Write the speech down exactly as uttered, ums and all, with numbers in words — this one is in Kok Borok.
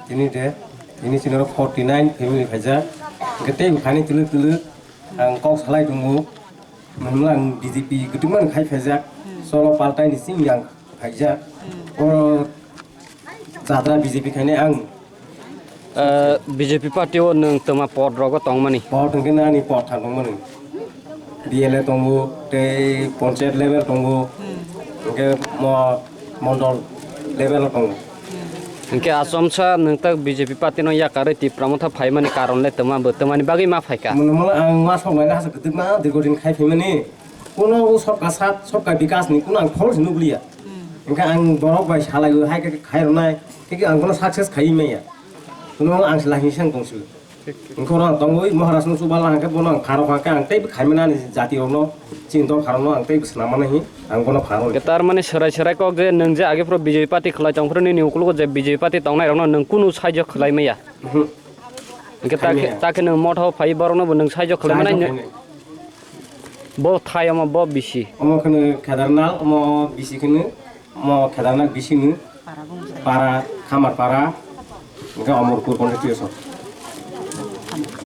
Tini de, tini sini rok forty nine family phaijak. Hwnkhe tei bo khaini twlwk twlwk ang kok salai tongo. Mwnwla ang B J P kwtwma khai phaijak. Solo paltai ni simi ang phaijak. O jatra B J P khaini ang. Eh, B J P party o nwng twma pod rogo tongmani? Pod hwnkhe ani pod thang tongmani. B L A tongo, tei panchayat level tongo, hwnkhe mo-, mondol level o tongo. Hwnkhe achomsa nwng tak B J P party no yakarwi Tipra Motha phaimani karon le twma bo twmani bagwi ma phaikha? Mwnwla ang ma sok laina hasa kwtwkma dirgo din khai phaimani. Kuno o sobka sat, sobka bikas ni kuno ang phol se nugliya. Hwnkhe ang borok bai salai o hai khe khai rwnai, khe ang kuno success khai maya. Kuno ang se lahini sang tongsu. Hwnkhe oro ang tongwi Maharaj no chuba lang khe bono ang pharok hwnkhe ang tei khai mani jati rok no chini dol pharok no ang tei swnam mani hi ang bono pharok. Hwnkhe tar mani swrai swrai kok je nwng je age phuru B J P party khlai tong phuru nini ukologo je B J P party tongnai rok no nwng kunu saijo khlai maya. Mhm. Hwnkhe ta khe, Khaimaya. Ta khe nwng motha o phai borok no bo nwng saijo khlai mani. Saijo khlai. Bo thai omo bo bisi. Omo kheno Kedarnath, omo bisi kheno, omo Kedarnath bisi no. Para Khamar para, hwnkhe Amarpur constituency.